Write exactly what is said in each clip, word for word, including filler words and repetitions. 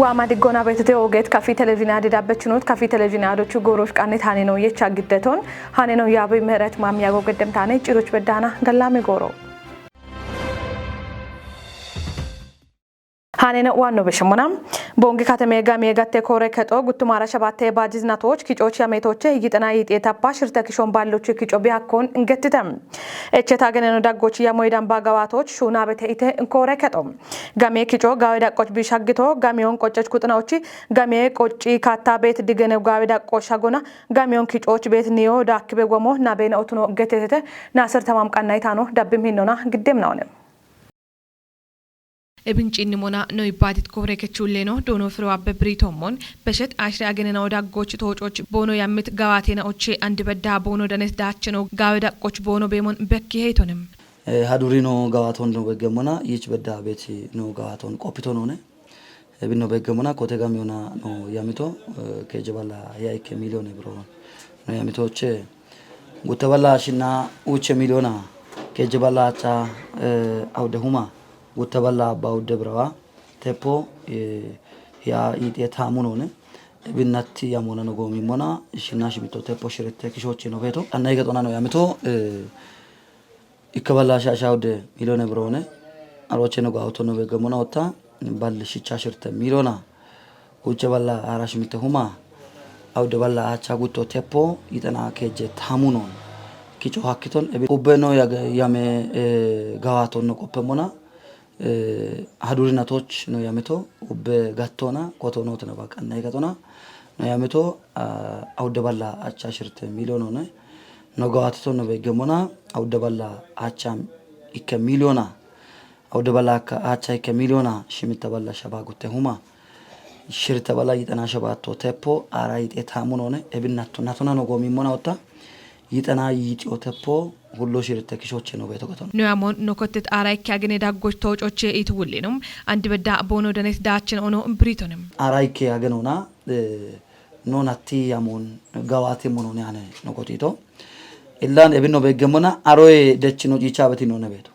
Waama diggoona beetete oogeet kafi televizhiine adidabbe chinoot kafi televizhiine adochu goorosh qanne taane no yecha giddeton hane no yaabi ምህረት ማሚያጎ ገደምታኔ ጭሮች በዳና ገላሚ ጎሮ Haaneno waanno beshemona. Boongi kateme gamiye gatte koore kexo guttumara shabatte baajiznatoch kicoch yameetoche yixena yiixiye tappa shirte kishon baallochi kico biyakkon ingettite. Echeta geneno daggoch yamoy damba gawaatoch shuunabete ite koore kexo. Gamiye kico gawe daqqoch bishaggito gamiyon qoccech kuxinaochi gamiye qocci kaatta beet digene gawe daqqo shagona gamiyon kicoch beet niyo daakkibe womo nabena otuno getetete naasir tamam qanna itano dabbim hinnona giddem naone. Ebincinni mona no ibbaatit kobre kechuulleno doono firoabbe biriitoommon beshet ashire agenena odaggoch toococh boono yammit gawaateena oche andi bedda boono danet daacheno gaawe daqqoch boono beemon bekki heytonem. Eh, haduri no gawaaton no beggemmona yich bedda beeti no gawaaton qoppito noone. Ebin no beggemmona kote gamiyona no yamito, eh, keje balla ya ikke miliyoone biro no yamito oche. Gutta balla shinna uche miliyoona keje balla acha, eh, aude huma gutta balla abba aude brawa tepo, eh, ya ite tamu none. Ebinnatti yamona no gomi mona shinna shimito tepo shirete kishoche no beto. Anna iga tona no yamito, eh, ikka balla sha sha aude miliyoone brone. Aroche no gauto no begemona otta balli shicha shirte miliyoona. Uche balla ara shimite huma. Aude balla acha gutto tepo itana keje tamu non. Kicho hakkiton ebi ubbe no yage-, yame, eh, gawaton no qoppe mona. Eh, haduri natoch no yameto ubbe gattona koto no tana baqanna gatona. No yameto, ah, aude balla acha shirte miliyoona ne. No gawatito no begemona aude balla acha ikke miliyoona. Aude balla akka acha ikke miliyoona shimita balla shaba gutte huma. Shirte balla yitana shaba to tepo ara yite tamu none ebin natto natona no gomi mona otta. Yitana yiti o tepo hullo shirte kishoche no beto gaton. No amon no kottet ara ikke agene daggoch toocoche it wullinum. Andi bedda boono danet daachen ono biritonem. Ara ikke agenona, eh, no natti yamon gawati monone ane no kotito. Illan ebin no begemona aroye dechino cicha beti none beto.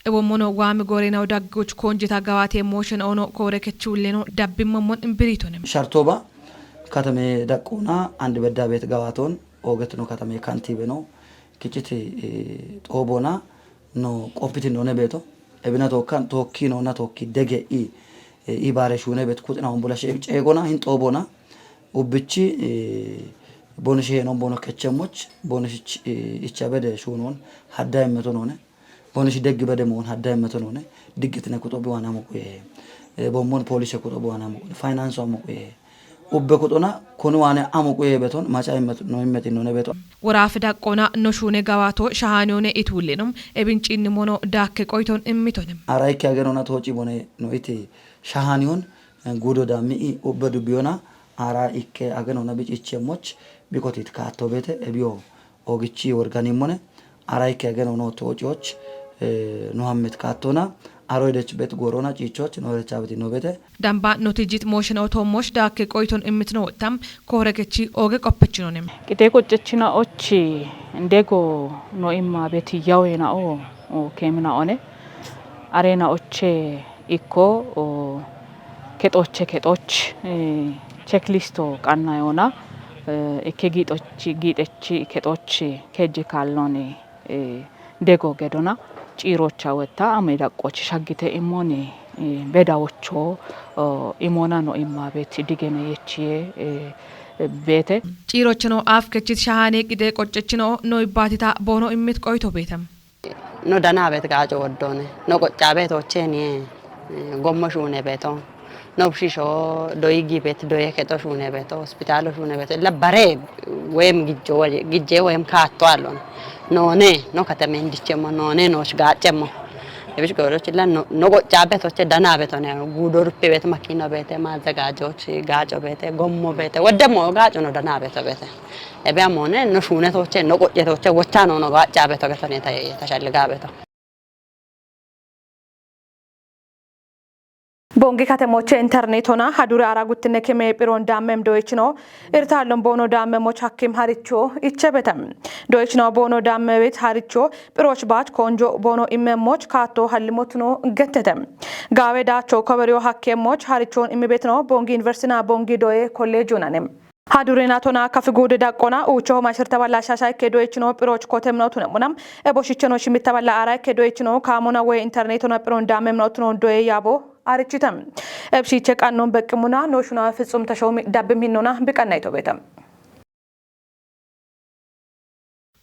Ewommono waami gooreenaw daggoch koonjeta gawaate mooshen ono koore kechuulleno dabbimmommon imbiriitonem. Shartoba katame daqqoona andi bedda beet gawaaton oogetino katame kantibe no kichiti, eh, xoobona no qoppiti none beeto. Ebina tookkan tookki nona tookki dege i, eh, i baare shuune beet kuxina hombula she ceegona hin xoobona. Ubbichi, eh, bono sheeno bono kechemmoch bono shich, eh, icha bede shuunon hadda immeto none. Bono shi deggi bede moon hadda immeto none. Diggitine kuxo biwana muquye. Eh, bommon polise kuxo biwana muquye. Finance muquye. Ubbe kuxona kuni wane amuquye beton maca immeto no immetin none beton. Worafe daqqona no shuune gawaato shahaaniyoone it wullinum. Ebincinni mono daakke qoyton immitonem. Ara ikke agenona tooci bone no iti shahaaniyon, eh, gudo da mi'i ubbe dubbiyona ara ikke agenona bicichemmoch bikotit kaatto beete ebiyo ogichi worganimmone ara ikke agenona toococh, eh, no hammet kaattona aro idech bet gorona ciichoch no recha beti no beete. Damba notijit mooshen otoommosh daakke qoyton immitino wottam koore kechi ooge qoppechinonem. Qite qoccechina ochi ndego no imma beti yawena o, o kemina one. Arena oche ikko, o, kexoche kexoch, eh, checklist o qanna yona, eh, ikke giixochi, giixechi kexoch keje kalloni, eh, dego gedona ciirocha wetta ame daqqochi shaggite imoni, eh, bedawocho, o, imona no imma beti digene yechiye, eh, beete. Ciirochino af kechit shahane qide qoccechino no ibbatita boono immit qoyto beetem. No dana beet gaaco woddone. No qocca beet ocheni, eh, gommo shuune beeto. No bushisho doyi gi beet doye kexo shuune beeto, hospitalo shuune beeto. Illa bare woyim gijjo woye, gijje woyim kaatto allon. None, no katame indichemmo, none no gaacemmo. Ebish goroch illa no, no qocca beet oche dana beeto ne, gudo ruppe beet makina beete, mazagajoch gaaco beete, gommo beete, woddemmo gaaco no dana beeto beete. Ebe amone no shuune tooche, no qocce tooche, wocha no no gaacca beeto getone ta, ta shalliga beeto. Bongi katemoche internet hona hadure ara guttine kime piron dammem doichino irtalon bono dammemo chakkim haricho ichebete. Doichino bono dammebet haricho piroch bach konjo bono immemoch kato hallimotuno gettete. Gawe dacho koberio hakkemoch harichon immibetno bongi universina bongi doye college unanem. Hadurina tona kafigude daqqona ucho mashirta balla shasha ikke doichino piroch kotem no tunemuna. Ebo shicheno shimitta balla ara ikke doichino kamona we internet ona piron dammem no tunon doye yabo arichitam. Eb shiche qannon beqqimuna no shuna fitsum tashomi dabbim hinnona biqanna ito betam.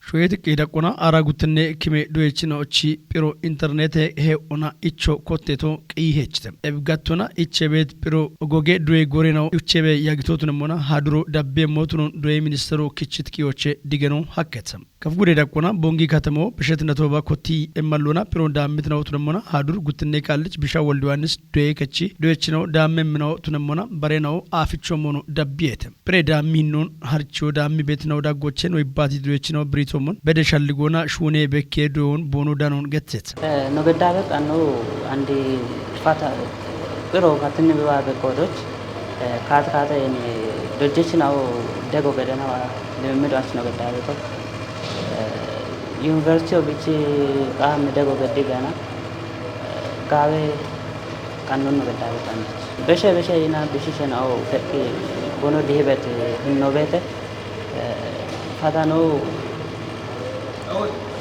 Shoyet qi daqqona ara guttine kime doichino chi piro internet he ona icho kotteto qi hechite. Eb gattona ichebet piro ogoge doye goreno ichebe yagito tunemona haduro dabbe motunon doye ministeru kichit kiyoche digeno hakketam. Kaf gude daqqona bongi katamo bishet natoba koti emmalona piron dammit na otunemona hadur guttine kallich bisha Waldi Yohannis doye kechi doichino dammem no tunemona barenao aficho mono dabbiyete. Pire daammi hinnon harcho daammi betinaw daggochen way baati doyechinaw biritomon bede shalligona shune bekke doon bono danon gettet. Eh, no geddabe qanno andi fata piro katinni biwa be kodoch, eh, kat kata yeni dojjechinaw dego gedena wa limimmido ach no geddabe to. Eh, university obichi qaam dego geddi gana, eh, gawe qannon no geddabe qanno. Beshe beshe ina bishishen aw fekki bono dihibet hinno bete, eh, fatano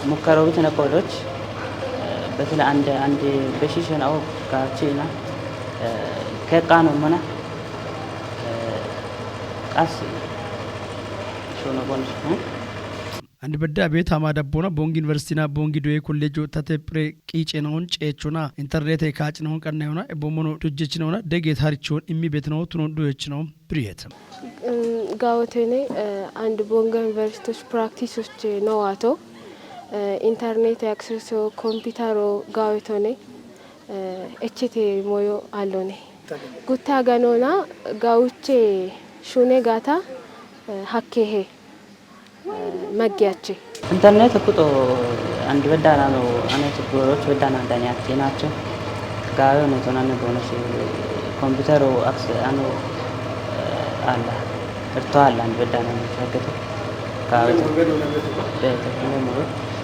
mukkaro bitene kodoch, eh, betele ande ande beshishen aw gachi ina, eh, keqqano mana, eh, qas shono bon, eh? Andi bedda abet hama dabbona bongi university na bongi doye kollejo tate pire qiicenahon ceechona internete kaacinahon qannayona ebbomono dojjechinahona degeet harichoon immi betinaho tunon doyechinaho biriyet. Mm, gaawotene, eh, and bonga university practice uche nowato, eh, internet access o computer o gaawetone, eh, echete moyo allone. Gutta ganona gawuche shune gata, eh, hakkehe. Maggiyachi. Internet kuto andi beddana no, ane tu goroch beddana dani atti nacho. Gawe no tonane bono si computer o akse ano, eh, alla. Erto alla andi beddana no chagete. Gawe to. Bete kule mo.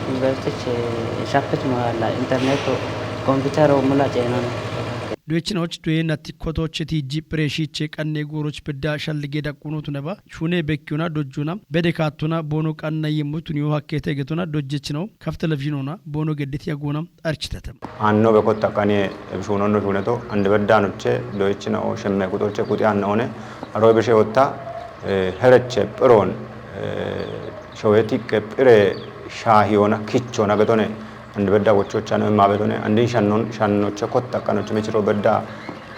University che shapet mo alla. Internet o computer o mula che no. Duechin och due nati koto che ti ji pre shi che kanne goroch bedda shallige da kuno tunaba. Shune bekkiyona dojjuna bede kaattona boono qanna yemmo tuniyo hakkete getona dojjechino kaf televizhinona boono geddit yagona architete. Anno be kotta kane ebshunono shuneto ande beddanoche doychina o shemme kutoche kuti anno one aro beshe otta, eh, hereche piron, eh, showeti ke pire shahiyona kichona getone. Andi bedda wochochano imma betone, andin shannon, shannoche kotta kanoche mechiro bedda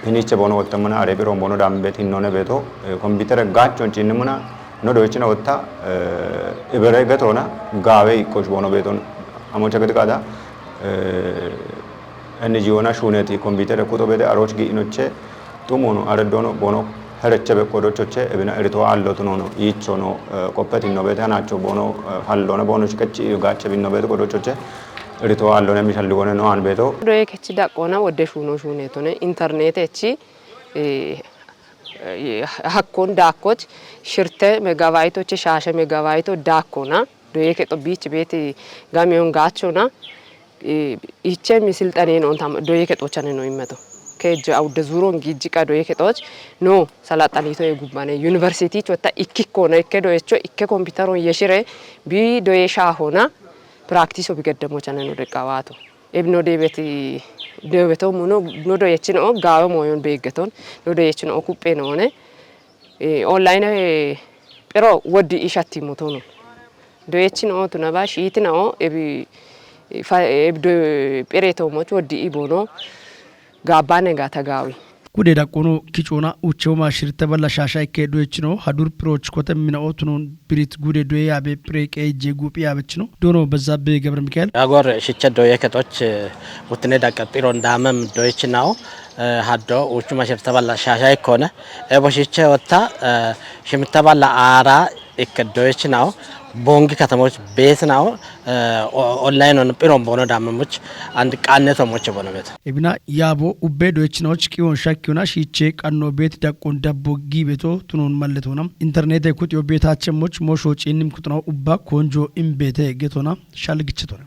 hiniche bono wottamana are biro bono dambe tinnone beto, eh, computer gachon chinnimuna, no doichina wotta, eh, ibere getona, gawe ikkoch bono beton, amocha geti kada, eh, N G O na shuneti computer kuto bede aroch gi inoche, Tumuno areddono bono hereche be kodochoche ebina erito allo tunono ichono, eh, kopeti nobete anacho bono, eh, hallona bono chikechi gache bin nobete kodochoche erito allone mishalligone no anbeto. Doye kechi daqona wodde shuno shunetone internet echi, eh, eh, hakkon dakkoch shirte megabayito che shashe megabayito dakkona doye keto bich beti gamiyon gachona. Eh, ichemi silxaneno tam doye kexochane no immeto. Kejje awudde zuron gijji qa doye kexoch no salaxanito ye gubbane university chotta ikkikko na ikke doyecho ikke kompiuteron yeshire bi doye shahona praktiso bi geddemochane no deqqawato. Ebno debeti debeto muno no doyechino gawe moyon begeton no doyechino kuppe no ne. Eh, online, eh, pero woddi ishatti motono. Doyechin o tunaba shiitina o ebi, fa-, ebi do-, pere to moch woddi ibono gabbane ga tagawi. Gude daqqono kicona uchewo mashirte balla shasha ikke doyechino hadur piroch kote mina o tunon birit gude doye yabe pire qe je gupi yabechino dono Bezzabbe ገብረ ሚካኤል. Agor shiche doye ketoch, eh, utne daqqa piron damem doyechinawo, eh, haddo uchu mashirte balla shasha ikkone. Ebo shiche otta, eh, shimitta balla aara ikke doyechinawo. Bongi katamoch beesnao, eh, o-, online on piron bono damamoch and qanne tomoch bono bet. Ebina yaabo ubbe doychinoch kiwon shakkiyona shiiche qanno bet daqqon dabbo giibeto tunon malletona. Internete kutiyo betachemoch mosho ciinnim kutno ubba konjo imbete getona shalgichitona.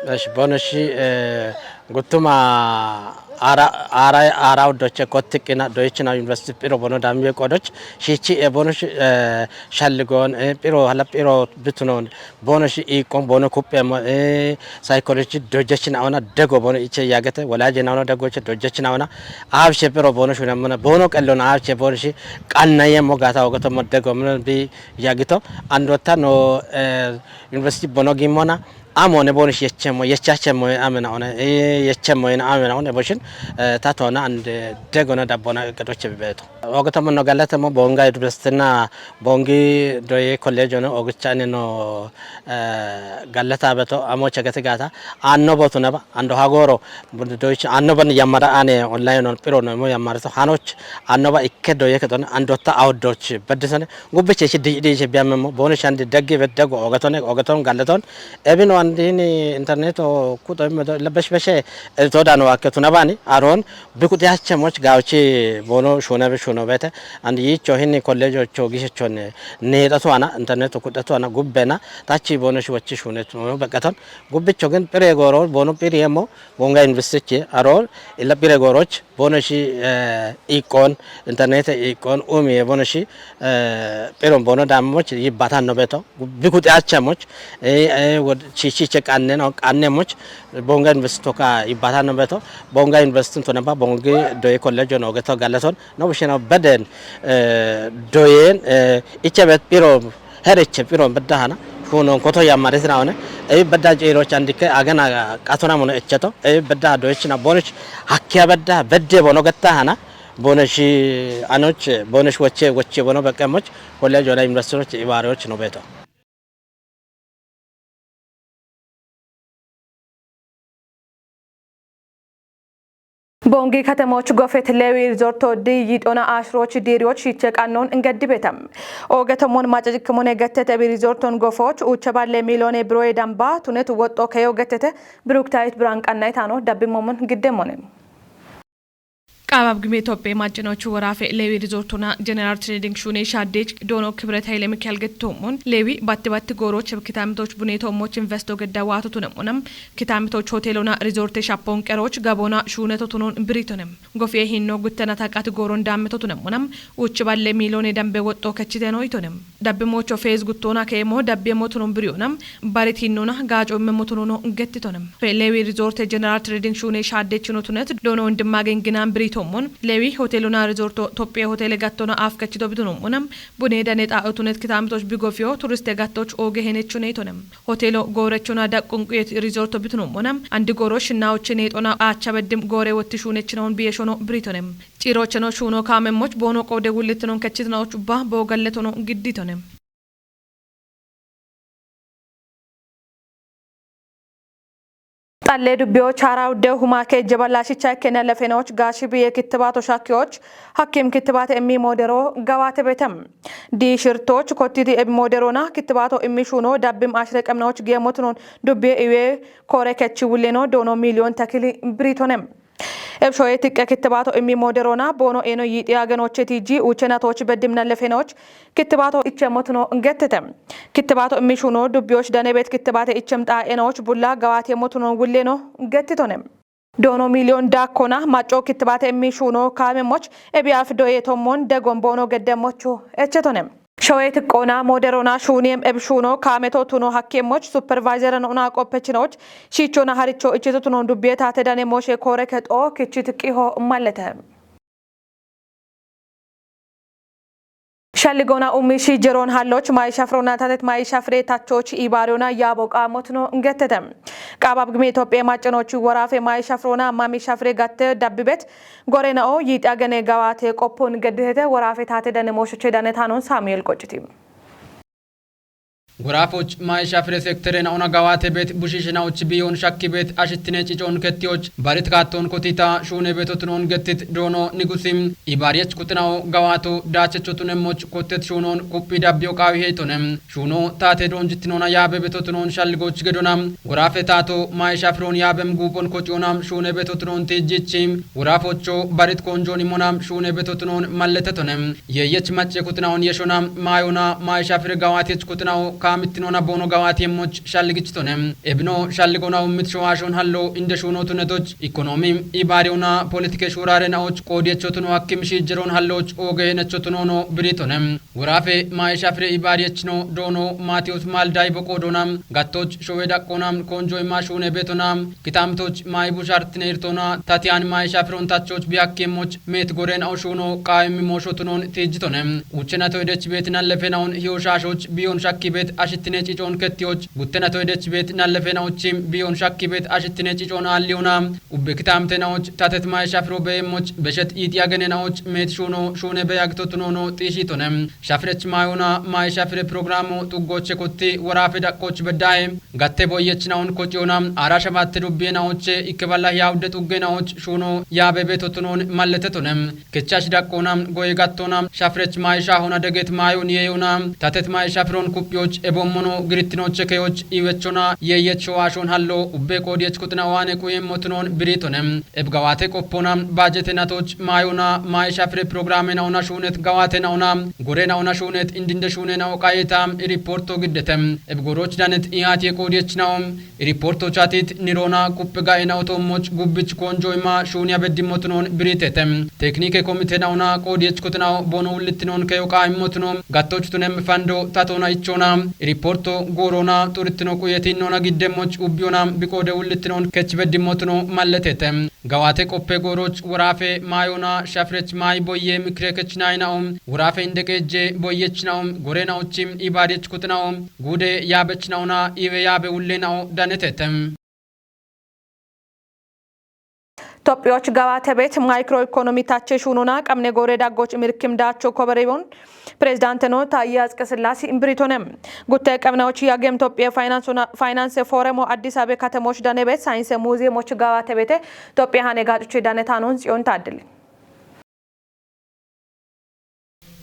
Esh, bono shi, eh, guttuma ara, ara, ara uddoche kottiqina doychina university piro bono damye qodoch shiichi e bono shi, eh, shalligon, eh, piro hala piro bitunon bono shi iqon bono kuppe mo, eh, psychology dojechina ona dego bono iche yagete walaje na ona dego iche dojechina ona abshe piro bono shuna mona bono qellon abshe bono shi qannaye mo gata ogoto mo dego mo bi yagito andotta no, eh, university bono gimona amone bono shi yechemo yechachemo amena ona, eh, yechemo ina amena ona boshin, eh, tatona and, eh, degona dabbona gadoche beto. Ogoto mo no galata mo bonga university na bongi doye college no ogichane no, eh, gallata beto amo chagate gata anno botu naba ando hagoro bundu doich anno ban yamara ane online on piro no mo yamara to hanoch anno ba ikke doye ke don ando ta outdoch bedisane gubbe che di di che biam mo bono shandi dagge be dago ogaton ogaton gallaton ebino andini internet o kuto me do labesh beshe e to dano akke tunabani aron bikuti hache moch gauchi bono shuna be shuno bete and yicho hini college o chogi chon ne da to ana internet o kuto to ana gubbena tachi bono shi wachi shune to bekaton gubbe chogen pire goro bono pire mo bonga investiche arol illa pire goroch bono shi, eh, ikon internet ikon umi bono shi, eh, piron bono damoch yibatan no beto bikuti acha moch, eh, eh, wod chichi che kanne no kanne moch bonga invest to ka yibatan no beto bonga invest to namba bongi doye college no geto galaton no bishena beden, eh, doyen, eh, iche bet piro hereche piro bedda hana shunon koto yammarisna one e bedda jiro chandike agana qatona mono echeto e bedda doychina bonich hakkiya bedda bedde bono getta hana bono shi anoch bono shi wache wache bono bekemoch college ona university ibaroch no beto. Bongi katemoch gofet lewi rizorto di yidona ashroch diriyoch shiche qannon ingeddi betam. Ogetomon macajikmone gettete bi rizorton gofoch uche balle milone broye damba tunet wotto keyo gettete Bruktait Bran qannaytano dabbi momon giddemone. Qaabab gimee Itoophee maccinochu waraafe lewi rizortona General Trading Shune Shadej Dono Kibret Haile Mikel gettomon lewi batti batti goroch kitamitoch bune tommoch investo gedda wato tunemona kitamitoch hotelona rizorte shapon qeroch gabona shune totunon biritonem. Gofie hinno guttena taqat goron damme totunemona uch balle milone dambe wotto kechiteno itonem. Dabbe mocho fez guttona kemo dabbe motunon birionam. Barit hinnona gaaco memo tunono gettitonem. Fe lewi rizorte General Trading Shune Shadech no tunet Dono Wondimmageny ginan biritomon lewi hotelona rizorto Tophiye hotele gattona af kechito bitunomona bune dane xa'o tunet kitamitoch bigofio turiste gattoch oge henechone itonem. Hotelo gorechona daqqun quyet rizorto bitunomona andi goro shinnaoche neexona aacha beddim gore wotti shunechinaon biyeshono biritonem. Cirocheno shuno kamemoch bono qode wullitnon kechitnaoch ubba boogalletono gidditonem. Xalle dubbiyoch hara udde huma kejje balla shicha kene lefenoch gashi biye kittibato shakkiyoch hakkim kittibato immi modero gawate betem. Di shirtoch kottidi eb moderona kittibato immi shuno dabbim ashre qemnoch gemotunon dubbiye iwe kore kechi wulleno dono miliyon takili biritonem. Ebshoye tiqqe kittibato immi moderona bono eno yiixiya genoche tiji uchena toch beddimna lefenoch kittibato ichemotno gettete. Kittibato immi shuno dubbiyoch danebet kittibate ichem xa'enoch bulla gawate motno wulleno gettitone. Dono miliyon dakkona macco kittibaate immi shuno kaame moch ebiyaaf doye tommon degon boono gedde mocho echetone. Shoye tiqqoona moderona shuuniem eb shuno kaame to tuno hakke moch supervisoren una qoppechinoch shichona haricho ichito tuno dubbiye taate dane moshe koore kexo kichi tiqqiho mallete. Shalligona ummi shi jeroon halloch maayisha firona tatet maayisha fire tachoch ibaariona yaabo qaamotno gettete. Qaabab gimi Itophiya maccanochi woraafe maayisha firona mami shafire gatte dabbibet gore na'o yiixi agene gawaate qoppon gedditete woraafe taate dane mooshoche dane taanon Saamu'eel Qocciti. Woraafoch maaye shafire sektere na'ona gawaate beet bushiishe na'och biyoon shakki beet ashittine cicoon kettiyoch barit kaattoon kotita shuune beetotunoon gettit doono nigusim ibaariyech kuxina'o gawaato daachechotunemmoch kottet shuunoon kuphi dabbiyo qaawi heytonem. Shuuno taate doonjittinoona yaabe beetotunoon shalligoch gedona. Woraafe taato maaye shafiroon yaabem guuphon kociyoona shuune beetotunoon tiijjichi. Woraafocho barit koonjoon imona shuune beetotunoon malletetonem. Yeeyech macce kuxina'on yeshona maayona maaye shafire gawaatiyech kuxina'o kaamittinoona boono gawaatiyemmoch shalligichitonem. Ebino shalligoona ummit showaashoon hallo inde shuunotunetoch ikonoomi ibaariyona politike shuuraare na'och qoodiyechotuno hakkim shiijjeroon halloch ooge henechotunoono biriitonem. Woraafe maaye shafire ibaariyechino doono Maatiyos Maalday boqoodona gattoch showe daqqoona koonjo imma shuune beetona kitaamtoch maaye bushartine irtoona tatiyaan maaye shafiroon tachoch biyakki emmoch meet goreena'o shuuno qaayimmi mooshotunoon tiijjitone. Uchchenatoy dech beet nallefena'on hiyo shaashoch biyoon shakki beet ashittine cicoon kettiyoch guttenatoy dech beet nallefena'ochim biyoon shakki beet ashittine cicoon aalliyona. Ubbe kitaamtena'och tatet maaye shafiro beeyemmoch beshet iixiyagenena'och meet shuuno shuune beeyagitotunoono xiishiitone. Shafirech maayona maaye shafire pirogiraamo xuggoche kotti woraafe daqqoch beddahe gatte boyyechina'on kociyoona aara shabatte dubbiye na'oche ikke balla hiyawudde xugge na'och shuuno yaabe beetotunoon malletetonem. Kechchash daqqoona goye gattoona shafirech maaye shaahona deget maayon yeeyona tatet maaye shafiroon kuphiyoch ebommono girittinoche keyoch iwechona yeeyech showaashoon hallo ubbe qoodiyech kuxina'o waane quyemmotunoon biriitonem. Ebgawaate qoppona baajete natoch maayona maaye shafire pirogiraame na'ona shuunet gawaate na'ona gore na'ona shuunet indinde shuune na'o qayeta iriporto giddete. Ebgoroch danet ihaatiye qoodiyech na'o iriporto chatit niroona kuppe ga'e na'o toommoch gubbich koonjo imma shuuniya beddimmotunoon biriitete. Teknike komite na'ona qoodiyech kuxina'o boono wullittinoon keyo qaayimmotuno gattoch tunem fando tatona ichoona iriporto gooroona xurittino quyeti noona giddemmoch ubbiyona biqoode wullittinoon kech beddimmotuno malletete. Gawaate qoppe gooroch woraafe maayona shafirech maayi boyye mikire kech nayna'o woraafe indeqeejje boyyechna'o goreena'ochim ibaadiyech kuxina'o guude yaabechna'ona iwe yaabe wullena'o danetete. Tophiyoch gawaate beet maykro ikonomi tache shuunona qamne goore daggoch mirkim daacho kobereyon pirezidaanteno Taayye Atsqe Sillaase imbiritonem. Gutte qemnawoch yagem Tophiye faynanse fooremo Addis Abe katemoch dane beet saynse muuziyemoch gawaate beete Tophiye hane gaacuche dane taanon Tsiyon Taaddele.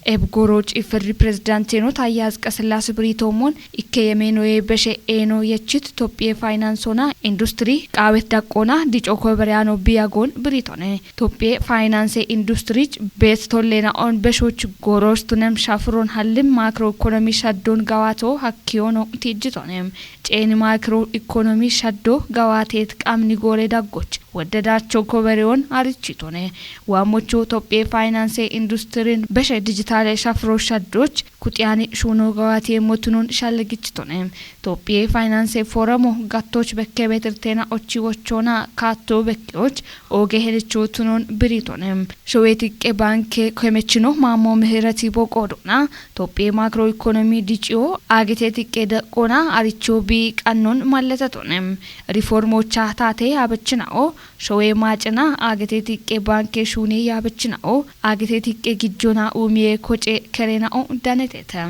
Ebgoro cifirri pirezidaanteno Taayye Atsqe Sillaase biriitoomon ikke yemeenoye beshe eeno yechit Tophiye faynansona industiri qaawet daqqona dico kobereyano biyagon biriitone. Tophiye faynanse industirich beet tollena'on beshoch gooroch tunem shafiron hallim makro ikonomi shaddon gawaato hakkiyono tiijjitonem. Ceeni makro ikonomi shaddo gawaateet qamni goore daggoch woddedacho kobereyon arichitone. Waammocho Tophiye faynanse industirin beshe dijitaale shafiro shaddoch kuxiyani shuuno gawaatiye motunon shallegichitone. Tophiye faynanse fooremo gattoch bekke beetirtena ochi wochona kaatto bekkeyoch ooge henechotunon biriitone. Showe tiqqe banke kemechino Maammo Mihireti boqoodona Tophiye makro ikonomi diciyo aagete tiqqe daqqona aricho bii qannon malletetonem. Riformocha taate yaabechina'o showe maacina aagete tiqqe banke shuune yaabechina'o aagete tiqqe gijjona uumiye koce kerena'o danetete.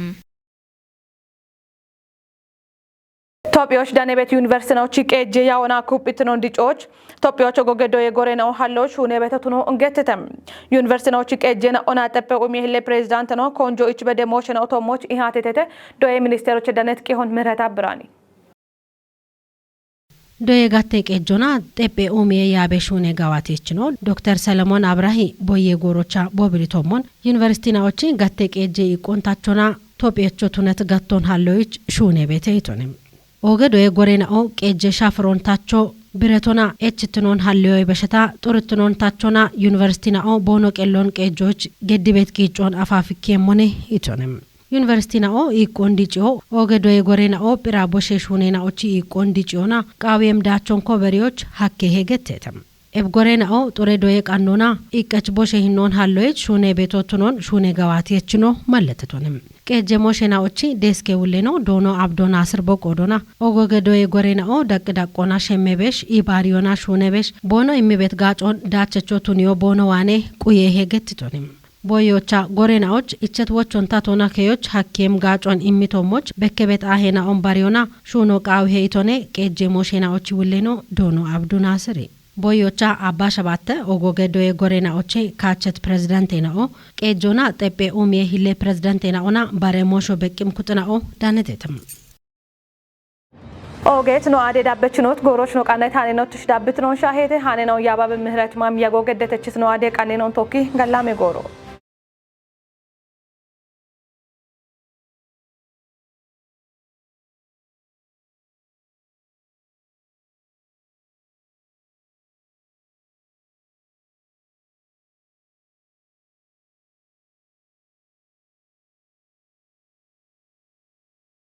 Tophiyoch danebet yuniversitinawoch qeejje yawona kuphitinon dicoch Tophiyoch ogoge doye gorena'o hallo shuune betotuno ungetete. Yuniversitinawoch qeejjena ona xeppe umi hille pirezidaantino konjo ich bede moshena otomoch ihatetete doye ministeroche danet qihon Mihreta Birani. Doye gatte qeejjona xeppe umiye yaabe shuune gawaatechino Dokter Solomon Abrahi boye goorocha bobiritommon yuniversitinawoch gatte qeejje iqqontachona Tophiyecho tunet gatton halloyich shuune bete itone. Ooge doye gorena'o qeejje shafirontacho biretona echitinon halloyoy besheta xuritinon tachona yuniversitina'o boono qellon qeejjoch geddibet qiiccon afaafikkiemmone itone. Yuniversitina'o iiqqon diciyo ooge doye gorena'o phira boshe shuunena'ochi iiqqon diciyona qaawiyem daachon koberiyoch hakke hegetete. Eb gorena'o xure doye qannona iqqech boshe hinnon halloyech shuune beto tunon shuune gawaatiyechino malletetonem. Qeejje moshena'ochi deeske wulleno doono Abdo Naasir boqoodona. Ogoge doye gorena'o daqqi daqqona shemme besh ibaariyona shuune besh boono immibet gaacon daachecho tuniyo boono waane quye hegetitonem. Boyyocha gorenaoch ichet wochonta tona keyoch hakkem gaacuwan immitommoch bekkebet aahena'on bariyona shuuno qaawihe itone qeejjemooshena'ochi wulleno doono Abdu Naasiri. Boyyocha Abba Shabatte ogoge doye gorenaoche kaachet pirezidantena'o qeejjona xeppe umiye hille pirezidantena'ona bare moosho beqqim kuxina'o daanetetem. Oogeet no aade dabbechinot gooroch no qannayt haanenottish dabbitinoon shaaheete haanenoon yaababe mihiratimaam yago geddetechis no aade qannenon tokki gallame gooro.